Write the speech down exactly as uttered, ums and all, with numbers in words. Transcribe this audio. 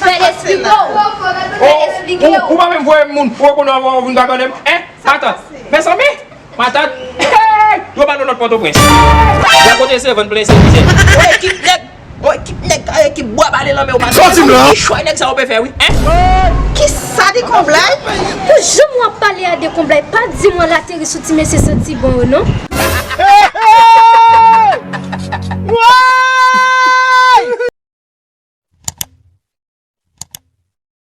Fè l esplike w. Fè l esplike w. Ou pa menm voye moun, ou konnen w vin gagann m. Hein? Matant. Mezanmi. Matant. Hey! Yo ba nou lòt Pòtoprens. Bò kote Seven plen se mizè. Woy, ekip nèg. Woy, ekip nèg, ekip bwa bale lanmè w pa. Sòti m la. Ki chwa nèg sa yo pe fè, wi. Hein? Kisa di konblay? Pou jan w ap pale a de konblay, pa di mwen l ateri sou ti mesye santi bon yo, non.